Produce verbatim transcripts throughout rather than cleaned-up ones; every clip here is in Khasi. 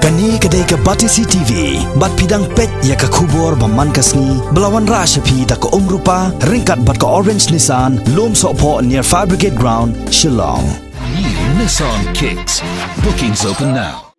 Kane ka dei ka Batesi T V, bad phi dang peit ïa ka khubor ba man ka sngi, ba la wanrah sha phi da ka Umrupa, ryngkat bad ka Orange Nissan, Lumsohphoh near Fire Brigade Ground, Shillong. New Nissan Kicks. Bookings open now.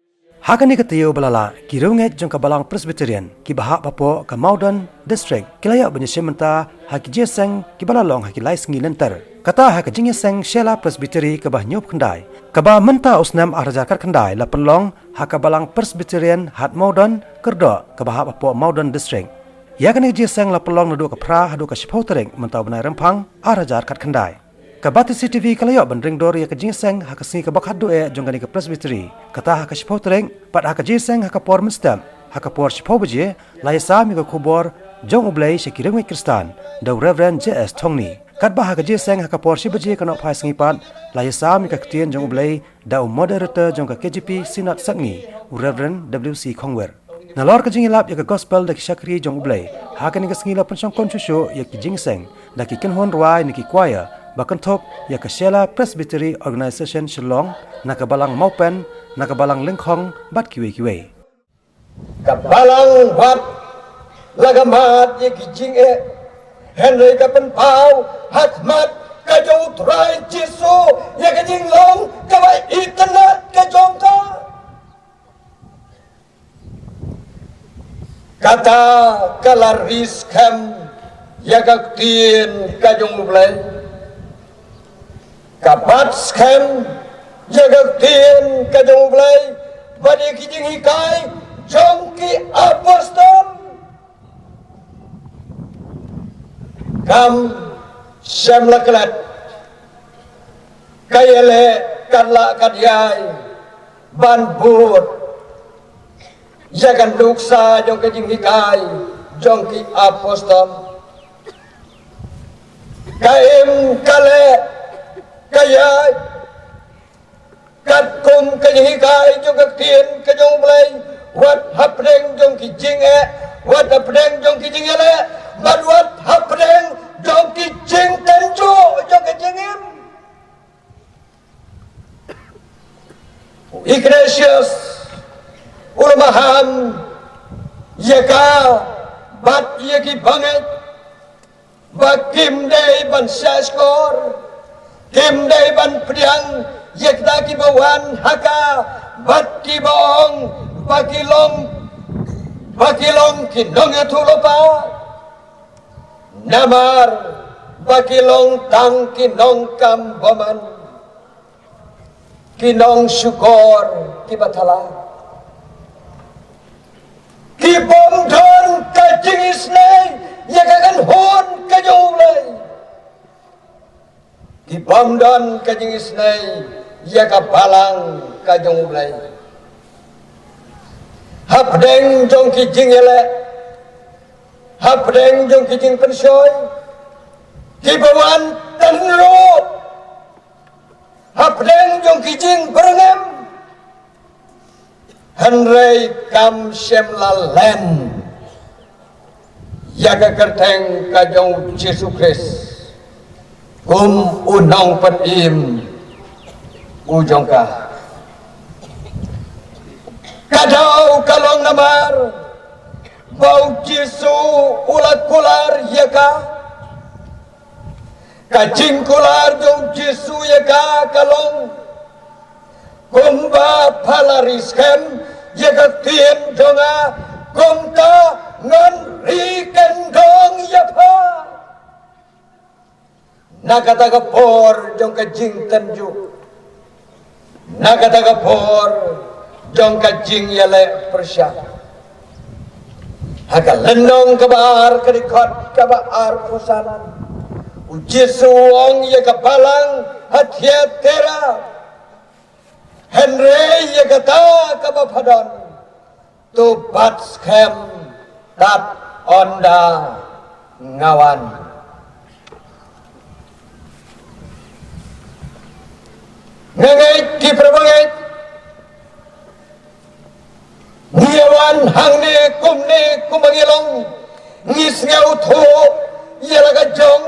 Ha kane ka taïew ba la lah, ki riewngeit jong ka Balang Presbyterian, kiba hap hapoh ka Mawdon District, ki la ïoh ban ïashim bynta ha ki jingïaseng kiba la long ha ki lai sngi lynter. Kata ha ka jingïaseng Shella Presbytery kaba hynñiewphew khyndai, kaba mynta u snem ar hajar khatkhyndai la pynlong ha ka Balang Presbyterian Hat Mawdon Kyrdoh kaba hap hapoh Mawdon District. Ïa kane ka jingïaseng la pynlong naduh ka phra haduh ka shiphew tarik mynta u bnai Rymphang ar hajar khatkhyndai. Ka Batesi T V ka la ïoh ban ring dur ïa ka jingïaseng ha ka sngi kaba khatduh eh jong kane ka Presbytery. Kata ha ka shiphew tarik, bad ha ka jingïaseng ha ka por mynstep, ha ka por shiphew baje, la ïasam ïa ka khubor jong U Blei sha ki riewngeit Khristan da u Reverend J S Thongni. Katba ha ka jingïaseng ha ka por shi baje ka nohphai sngi pat, la ïasam ïa ka ktien jong U Blei da u moderator jong ka K J P Synod Sepngi, u Reverend W C Khongwer. Nalor ka jingïalap ïa ka gospel da ki shakri jong U Blei, ha kane ka sngi la pynshongkun shuh shuh ïa ki jingïaseng da ki kynhun rwai ne ki choir, ba kynthup ïa ka Shella Presbytery Organisation Shillong, na ka Balang Mawpen, na ka Balang Lyngkhong, bad kiwei kiwei. Ka Balang wat la ka mad ïa ki jingeh, hynrei ka pynpaw ha khmat ka jong U Trai Jisu ïa ka jinglong kaba itynnad ka jong ka. Kata ka la ri skhem ïa ka ktien ka jong U Blei. Ka bat skhem ïa ka ktien ka jong U Blei, bad ïa ki jinghikai jong ki apostol. Kam shym la klet, ka ïaleh katba lah katba ïai ban bud ïa ka nuksa jong ka jinghikai jong ki apostol. Ka im ka leh, ka ïaid katkum ka jinghikai jong ka ktien ka jong U Blei, wat hapdeng jong ki jingeh, wat hapdeng jong ki jingïaleh, bad wat hapdeng jong ki jingtynjuh jong ka jingim. U Ignatius u la maham ïa ka bad ïa ki bangeit ba kim dei ban shahshkor, kim dei ban pdiang ïa kita kiba wan ha ka, bad kiba ong ba ki long, ba ki long ki nongïathuhlypa, namar ba ki long tang ki nongkam bymman, ki nongshukor kiba thala. Ki bym don ka jingisynei ïa ka kynhun ka jong U Blei. Ki bym don ka jingisynei ïa ka balang ka jong U Blei. Hapdeng jong ki jingïaleh, hapdeng jong ki jingpynshoi, kiba wan tynruh, hapdeng jong ki jingbyrngem, hynrei kam shym la len ïa ka kyrteng ka jong U Jisu Khrist kum U Nongpynim u jong ka. Ka daw ka long namar ba U Jisu u la kular ïa ka. Ka jingkular jong U Jisu ïa ka ka long, kumba pha la ri skhem ïa ka ktien jong nga, kumta ngan ri kyndong ïa pha. Na kata ka por jong ka jingtynjuh, na kata ka por jong ka jingïaleh pyrshah. Ha ka lynnong kaba ar, ka dkhot kaba arphew san, U Jisu u ong ïa ka balang ha Thiatira, hynrei ïa kata kaba pha don, to bat skhem tad ynda nga wan. Nga ngeit, ki para bangeit, ngi ïa wan hangne kumne kumba ngi long, ngi sngewthuh ïa la ka jong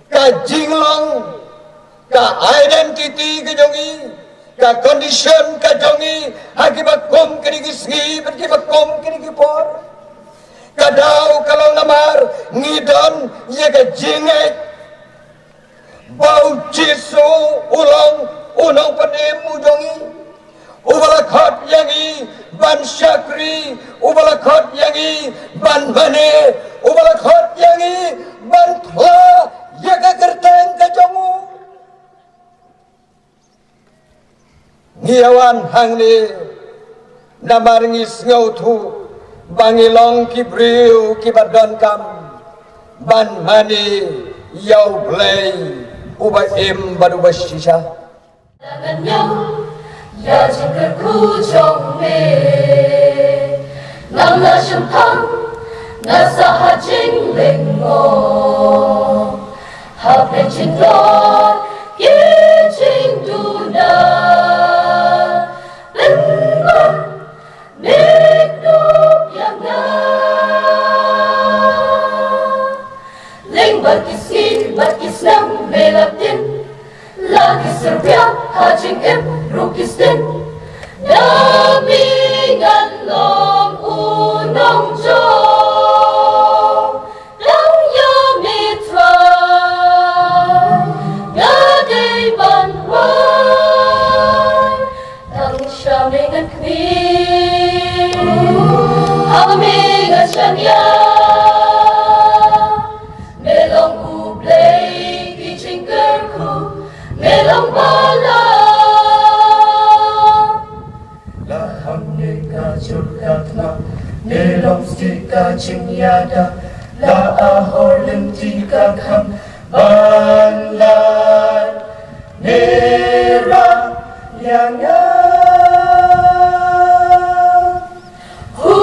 ka jinglong, ka identity ka jong ngi, ka condition ka jong ngi, ha kiba kum kine ki sngi bad kiba kum kine ki por. Ka daw ka long namar ngi don ïa ka jingngeit ba u Jisu u long u nongpynim u jong ngi, uba la khot ïa ngi ban shakri, uba la khot ïa ngi ban mane, uba la khot ïa ngi ban phla ïa ka kyrteng ka jong u. Ngi ïa wan hangne namar ngi sngewthuh ba ngi long ki briew kiba donkam ban mane ïa U Blei uba im bad uba shisha. Ngan ïa, ïa jingkyrkhu jong me. Ngam la shemphang, nga sah ha jinglyngngoh. Ha pdeng jingtlot ki jingduna, pynban me dup ïa nga. Leng bad ki sngi bad ki snem me la pdin, la ki syrpiang ha jingim ruh ki sdin. Da me ngan long u nongjop. Tang ïa me Trai nga dei ban rwai. Tang sha me ngan khmih, ha me ngan shaniah. Me long U Blei ki jingkyrkhu, me long ba la. La hangne ka jur ka thma, me long stika jingïada, la ahor lynti ka kham ban lait, me rah ïa nga. Hu.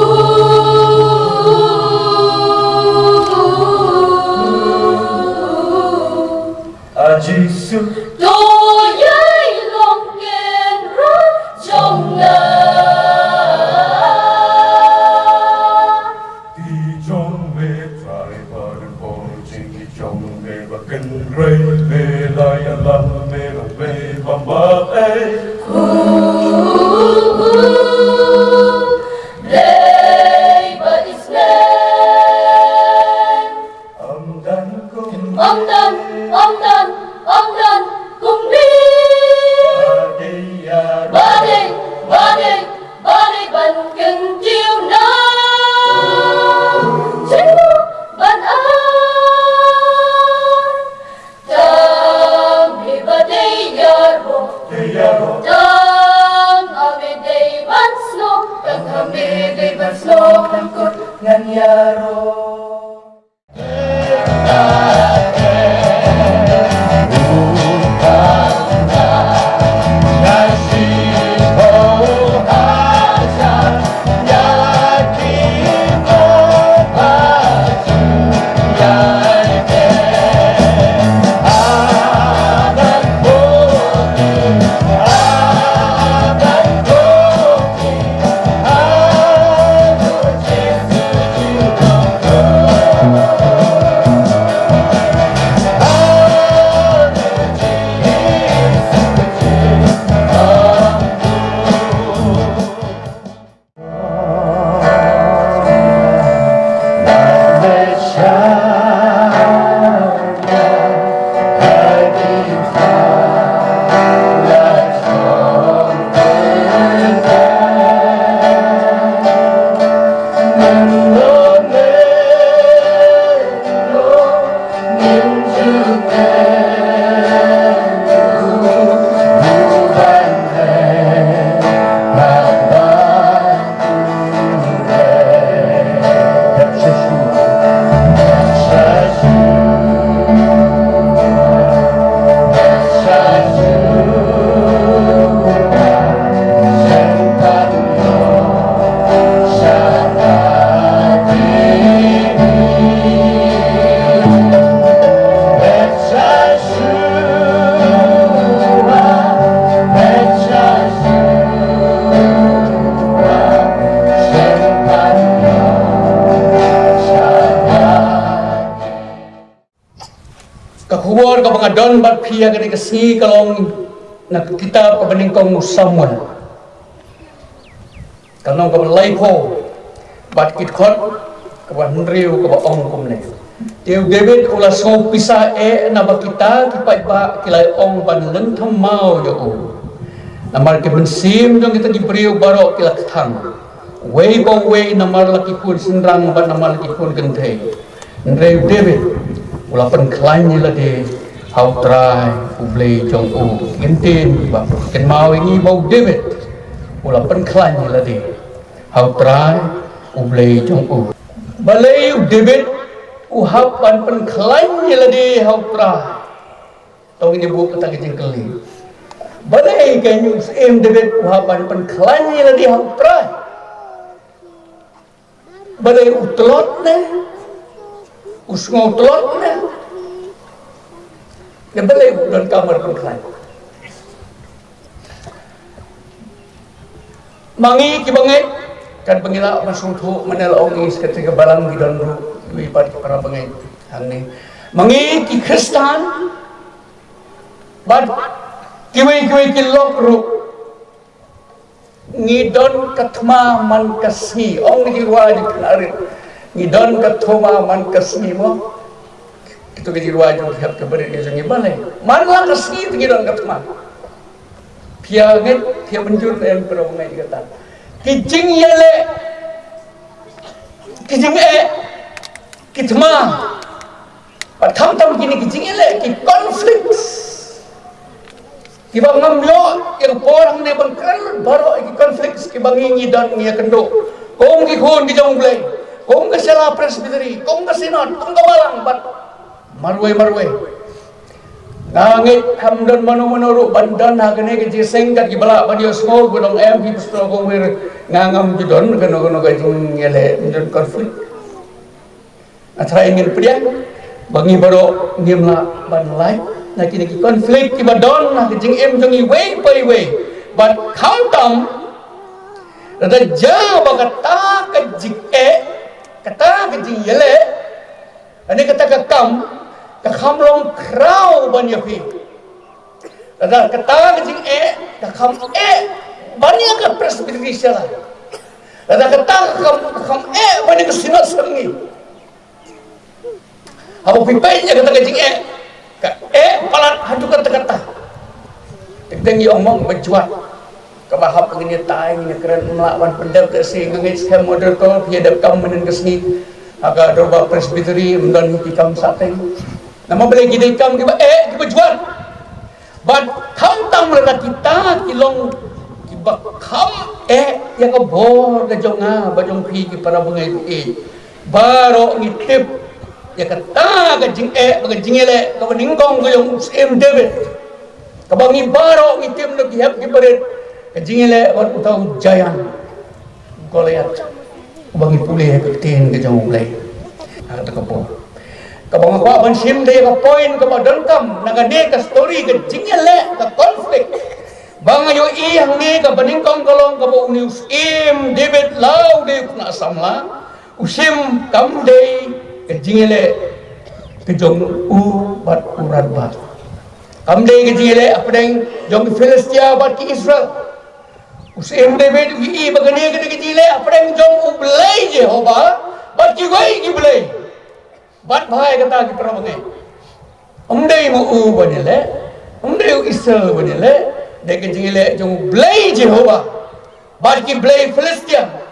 A Jisu. To ïai long kynrad jong nga. Ti jong me Trai ba don bor jong ki jong me ba kynrad me la ïalam me long me ba ma ei. Dei ba Israel. Ym don kum, ym don, ym don, ym don kum me. Ba dei, ba dei, ba dei ban kyntiew na jingmut ban ai. Tang me ba dei ïaroh, dei ïaroh. Tang me dei ban sngew, tang me dei ban sngew, ngan kut ngan ïaroh. Ka khubor kaba nga don bad phi ïa kane ka sngi ka long na ka kitab kaba nyngkong u Samuel. Ka lynnong kaba laiphew bad ki dkhot kaba hynriew kaba ong kumne: Te u David u la sngew pisa eh naba kita ki paidbah ki la ong ban lynthem maw ïa u. Namar ki mynsiem jong kita ki briew baroh ki la kthang, uwei pa uwei namar la ki khun shynrang bad namar la ki khun kynthei. Hynrei u David u la pynkhlaiñ ïa lade ha U Trai U Blei jong u. Ki kyntien kiba kynmaw ïa ngi ba u David u la pynkhlaiñ ïa lade ha U Trai U Blei jong u. Balei u David u hap ban pynkhlaiñ ïa lade ha U Trai? To ngin ïa buh kata ka jingkylli. Balei ka, u Syiem David u hap ban pynkhlaiñ ïa lade ha U Trai? Balei u tlot ne? U sngew tlot ne? Ne balei u donkam ban pynkhlaiñ? Ma ngi kiba ngeit, katba ngi lah ban sngewthuh, mynne la ong ïa ngi sa kata ka balang ki don ruh kiwei pat ki para bangeit hangne. Ma ngi ki Khristan bad kiwei kiwei ki lok ruh, ngi don ka thma man ka sngi. Ong ki jingrwai jong ki khynnah rit, ngi don ka thma man ka sngi mo. Kito ki jingrwai jong ki hep ka barit jong ngi, balei man la ka sngi te ngi don ka thma? Phi ïa ngeit, phi ïa mynjur ne em, para bangeit, kata ki jingïaleh, ki jingeh, ki thma. Bad khamtam kine ki jingïaleh, ki conflicts kiba ngam ïoh ïa ka por hangne ban kren baroh ïa ki conflicts kiba ngi, ngi don, ngi ïakynduh kum ki khun ki jong U Blei, kum ka Shala Presbytery, kum ka Synod, kum ka Balang bad marwei marwei. Nga ngeit ym don mano mano ruh ban don ha kane ka jingïaseng kat kiba lah ban ïohsngew, ba dang em phi pastor, kum wir, nga ngam ju don kano kano ka jingïaleh, ym don conflict. Nga tharai ngin pdiang ba ngi baroh ngim lah ban lait na kine ki conflict kiba don ha ka jingim jong iwei pa iwei. Bad khamtam, lada jia ba kata ka jingeh, kata ka jingïaleh, lane kata ka kam, ka kham long khraw ban ïa phi. Lada kata ka jingeh ka kham eh ban ïa ka Presbytery Shala, lada kata ka kam, ka kham eh ban ïa ka Synod Samngi, haba phi peit ïa kata ka jingeh, ka eh palat haduh katta katta. Teng teng ïa ong mong ba jwat. Kaba hap ngin ïa tai, ngin ïa kren, ym lah ban pyndep. Te shi nga ngeit skhem moderator, phi ïa dep kam mynnin ka sngi ha ka dorbar Presbytery, ym don hi ki kam sahteng. Namar balei? Ki dei kam kiba eh, kiba jwat. Bad khamtam lada kita ki long kiba kham eh ïa ka bor ka jong nga bad jong phi, ki para bangeit, eh, baroh ngi tip ïa kata ka jingeh bad ka jingïaleh kaba nyngkong ka jong u Syiem David, kaba ngi baroh ngi tip na ki hep ki barit, ka jingïaleh bad uta u giant Goliath, kaba ngi pule ha ka ktien ka jong U Blei. Ha kata ka por, kaba nga kwah ban shim da ïa ka point kaba donkam na kane ka story, ka jingïaleh, ka conflict. Ba nga ïohi hangne kaba nyngkong ka long kaba une u Syiem David, la u dei u khynnah samla, u shim kam dei ka jingïaleh ka jong u bad u radbah. Kam dei ka jingïaleh hapdeng jong ki Philistia bad ki Israel. U Syiem David u ïohi ba kane ka dei ka jingïaleh hapdeng jong U Blei Jehobah bad kiwei ki blei. Bad bha ïa kata, ki para bangeit, ym dei ma u ban ïaleh, ym dei u Israel ban ïaleh, dei ka jingïaleh jong U Blei Jehobah bad ki blei Philistia.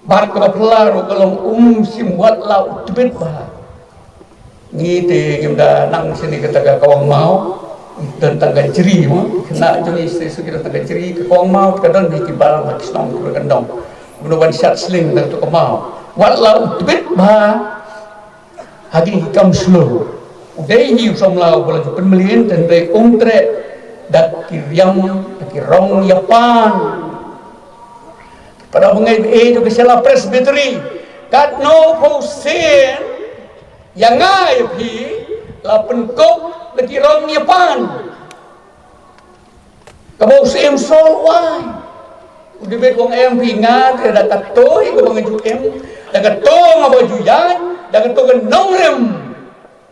Bad kaba phylla ruh ka long, um shym, wat la u tbit bha. Ngi te ngim da nang shane kata ka Kawang Maw, don tang ka jri mo, khynnah jong ngi shisha ki don tang ka jri, ka Kawang Maw ka don hi ki balang ha ki shnong kiba kyndong. Kumno ban shad sling da kato ka maw. Wat la u tbit bha ha kine ki kam shlur. U dei hi u samla uba la ju pynmlien, hynrei um treh da ki riam, da ki rong ïapan. Para bangeit, eh, jong ka Shala Presbytery, katno phew sien ïa nga ïa phi la pynkup da ki rong ïapan. Kaba u Syiem Saul u ai, u David u ong, em phi, nga te da kato hi kaba nga ju im, da kato nga ba ju ïaid, da kato ka nongrim.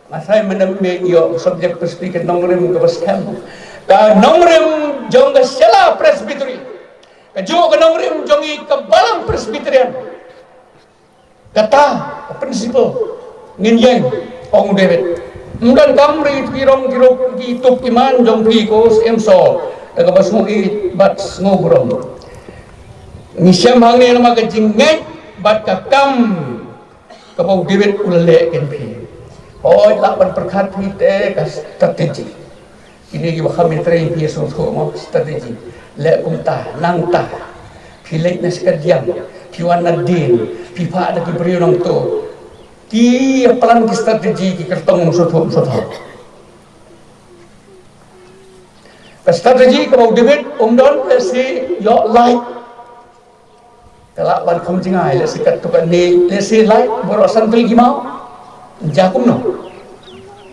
Nga tharai mynne me ïoh subject to speak, ka nongrim kaba skhem, ka nongrim jong ka Shala Presbytery. Ka juh ka nongrim jong i ka Balang Presbyterian. Kata ka principle ngin ïeng, ong u David. Ym don kam ri ki rong ki ruk ki tup ki man jong phi ko Syiem Saul. Da kaba sngew ïeit bad sngew burom. Ngi shem hangne namar ka jingngeit bad ka kam kaba u David u la leh ken phi. Hooid lah ban pyrkhat phi te ka strategy. Kine kiba kham ïatrei phi sngewthuh mo, strategy. Leh kumta, nangta. Phi leit na shkadiang, phi wan na dien, phi phah da ki briew nangto. Ki plan ki strategy ki kyrtong sngewthuh sngewthuh. Ka strategy kaba u David um don lehse ïoh light. Ka lah ban kham jngai lehse katto katne, lehse light baroh san tylli ki maw. Jia kumno.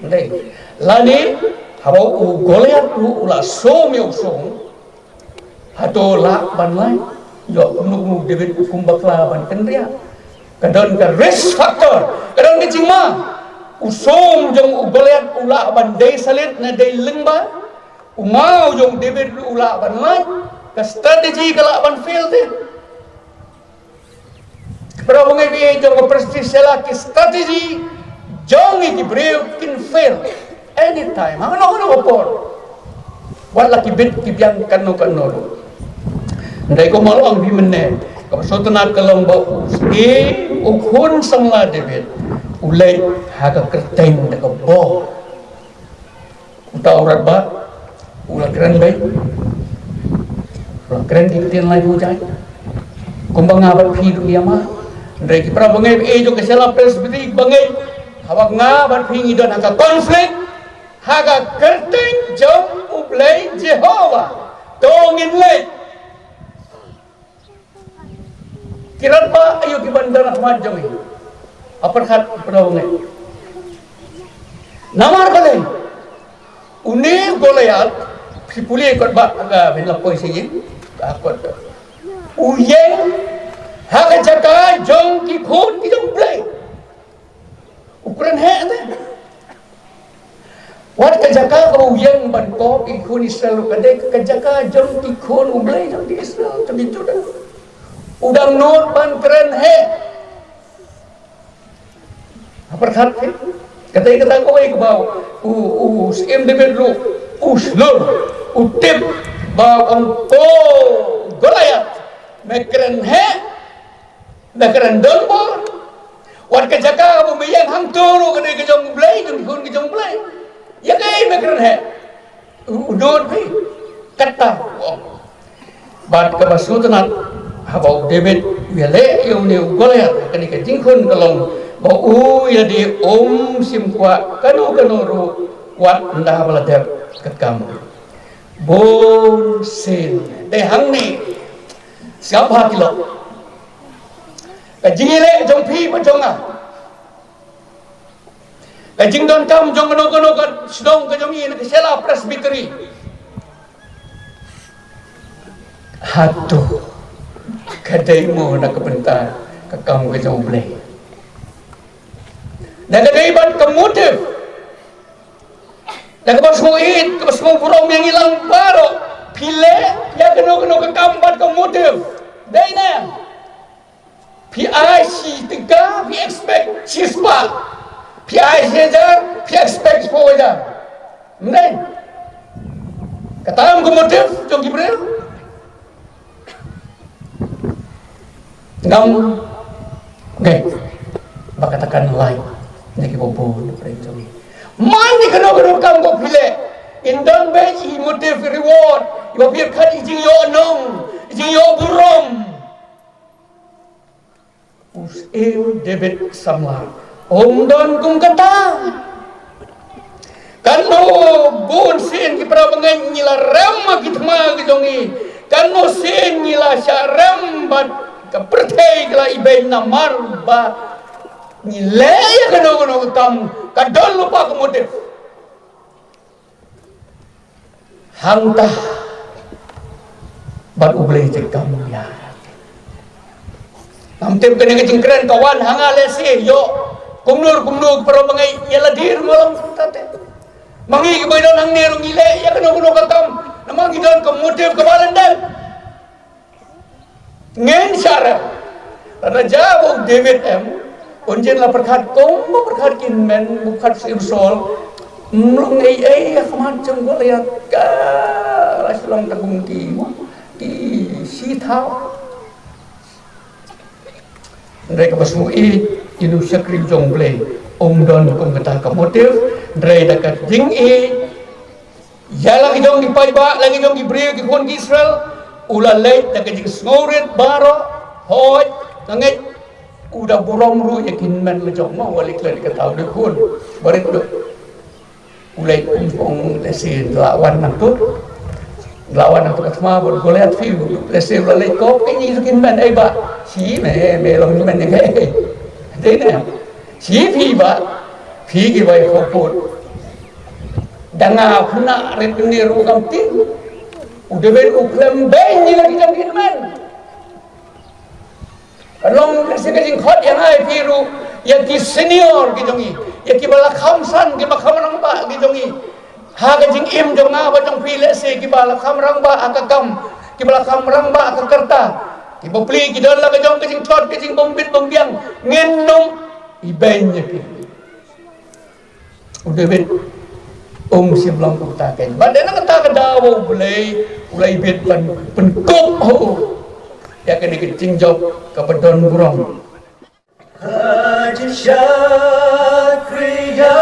Ndei. Lane haba u Goliath u, u la sum ïa u sum. Hato lah ban lait. Ïoh kumno kumno u David u kum bakla ban kynriah. Ka don ka risk factor. Ka don ka jingma. U sum jong u Goliath u lah ban dei salit ne dei lyngba. U maw jong u David u lah ban lait. Ka strategy ka lah ban fail te. Para bangeit jong ka Presbyterian ki strategy jong ki briew kin fail anytime. Hangno hangno ka por. Wat la ki bit ki biang kano kano ruh. Ndai ko malong bi mene. Ka sngewtynnat ka long ba u Syiem, u khun samla David u leit ha ka kyrteng da ka bor. Uta u Radbah u la kren beit. U la kren ki ktien lai phew jait. Kumba nga bad phi ruh ïa ma. Hynrei ki para bangeit, eh, jong ka Shella Presbytery bangeit. Haba nga bad phi ngi don ha ka conflict, ha ka kyrteng jong U Blei Jehobah, to ngin leit. Ki Radbah aiu ki ban da rahmat jong ngi. Apyrkhat pyndonkam ngi. Namar balei? Une u Goliath, phi pule kot ba ka, phin la poi sha ïing, ka kot. U ïeng ha ka jaka jong ki khun ki jong U Blei. U kren heh te. Wat ka jaka kaba u ïeng ban kop ïa ki khun Israel ruh ka dei ka jaka jong ki khun U Blei jong ki Israel, jong ki Judah. U dang nud ban kren heh. Hapyrkhat te. Kata kata kawei kaba u, u Syiem David ruh u shlur, u tip ba ong, ko Goliath, me kren heh. Da kren don bor. Wat ka jaka ba me ïeng hangto ruh ka dei ka jong U Blei, ka dei ka jong U Blei. Ïa kaei me kren heh? U don phi. Kata u ong. Bad kaba sngewtynnat haba u David u ïaleh ïa une u Goliath, kane ka jingkhun ka long ba u ïa dei um shym kwah kano kano ruh wat ynda ba la dep ka kam. Bun sien dei hangne. Sngap ha ki lok. Ka jingïaleh jong phi bad jong nga. Ka jingdonkam jong kano kano ka shnong ka jong ngi na ka Shella Presbytery. Hato ka dei mo na ka bynta ka kam ka jong U Blei? Na ka dei bad ka motive. Na kaba sngewbha, kaba sngewburom ïa ngi lang baroh. Phi leh ïa kano kano ka kam bad ka motive. Dei ne? Phi ai shi tyngka, phi expect shi spah. Phi ai shi hajar, phi expect shiphew hajar. Ym dei? Kata ka motive jong ki briew. Ngam ngai ba kata kan lai na ki bobon na pyrshah jong ngi. Man ïa kano kano kam ba phi leh, yn don beit i motive reward, iba phi khat i jingïoh nong, i jingïoh burom. U Syiem David samla um don kum kata. Katno bun sien ki para bangeit ngi la rem ha ki thma ki jong ngi. Katno sien ngi la shah rem bad ka pyrthei ka la ibeiñ namar ba ngi leh ïa kano kano ka kam ka don lypa ka motive. Hangta bad U Blei te kam ïa. Ngam tip kane ka jingkren ka wan ha nga lehse ïoh kumno kumno para bangeit ïa la dir ma long hangta te. Ma ngi kiba don hangne ruh ngi leh ïa kano kano ka kam namar ngi don ka motive kaba lyndet. Lada jia ba u David em, un jin la pyrkhat kumba pyrkhat ki hynmen, ba pyrkhat u Saul, ym long ei ei ha khmat jong u Goliath, ka la shu long tang kum ki, ki shi thaw. Hynrei kaba sngewsih, ïa u shakri jong U Blei um don kum kata ka motive, hynrei da ka jingïeit ïa la ki jong ki paidbah, la ki jong ki briew, ki khun ki Israel, u la leit da ka jingsngewrit baroh, hooid, nga ngeit u da burom ruh ïa ki hynmen la jong, ma u la leit klet ïa kata u dei khun barit ruh. U leit, um, um, lehse la wan nangtu, la wan nangtu ka thma bad u Goliath phi, lehse u la leit kop, kine ki hynmen, ei bah, shi me, me long hynmen ïa nga. Dei ne, shi phi bah, phi ki bai khoput. Da nga khynnah rit kane ruh kam tin. U David u khlem beiñ ïa la ki jong ki hynmen. Ka long lehse ka jingkhot ïa nga ïa phi ruh, ïa ki senior ki jong ngi, ïa kiba la kham san, kiba kham rangbah ki jong ngi. Ha ka jingim jong nga bad jong phi lehse kiba la kham rangbah ha ka kam, kiba la kham rangbah ha ka rta, ki bapli ki don la ka jong ka jingtlot, ka jingbym bit bym biang, ngin ym ibeiñ ïa ki. U David um shym long kumta keiñ. Bad dei na kata ka daw ba U Blei u la ibit ban pynkup ha u ïa kane ka jingjop kaba don burom. Ha jingshakri ïa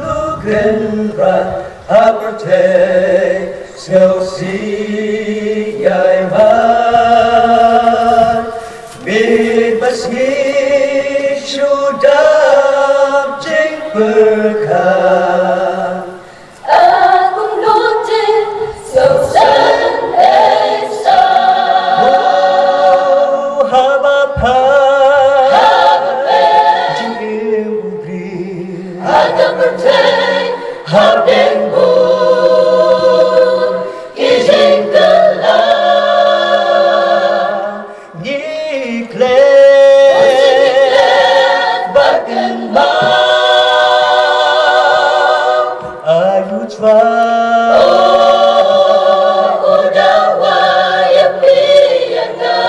u Kynrad ha pyrthei sngewsih ïa i man. Bad ba sngi shu dap jingpyrkhat. Aku notice so sad and sad. Oh, haba pha. Haba pha. Jingim u briew. Haba pyrthei. Haba bun. Ki jingkylla. Ngi klet ba kynmaw ayu chwa. Oh, u dawa ïa phi ïa nga.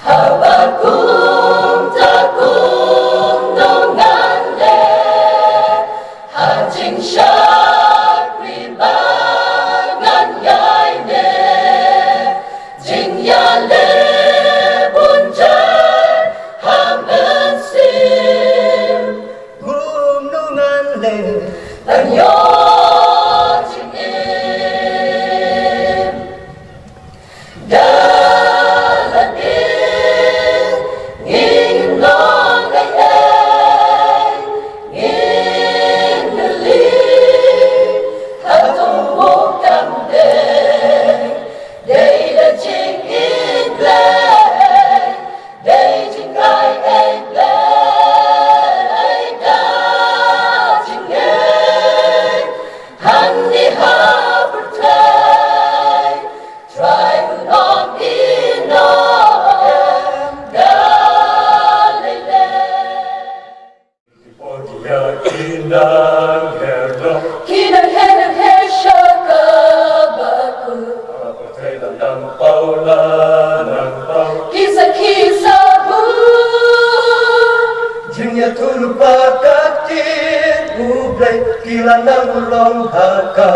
Haba kumta kumno ngan leh, ha jingshakri ba ngan ïai leh, jingïaleh bun jait ha mynsiem. Kumno ngan leh ban ïoh jingim. Da lade ngin long ei ei, ngin ïaleh hato mo kam dei, dei da jingim Blei, dei jingaiei Blei, da jingim hangne ha pyrthei. Trai u ong ïa nga da lei lei. Ki nang her noh. Ki nang her noh her sha kaba kut. Pyrthei la nang paw la nang paw. Ki sakhi sa buh. Jingïathuhlypa ka ktien U Blei ki la nang long ha ka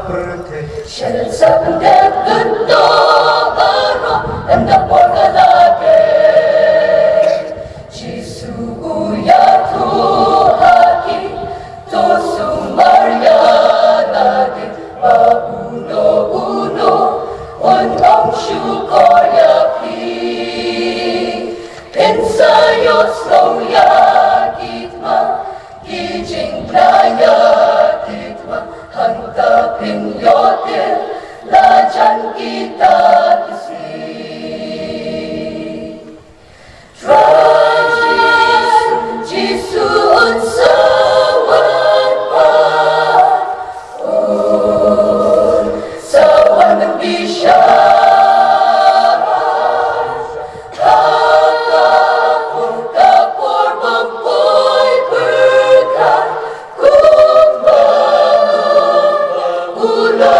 pyrthei. Sha nang sa pyndep lyndoh baroh ynda por ka la dei. Jisu u ïathuh ha ki, to sumar ïa lade, ba uno uno un ong shukor ïa phi. Phin sa ïohsngew ïa ki thma, ki jingkhlaiñ ïa ki thma, hangta phin ïoh tied la jan kita ki sngi. Trai Jisu un sa wan pat, un sa wan bishar. Ha ka por, ka por bym poi pyrkhat, kumba u la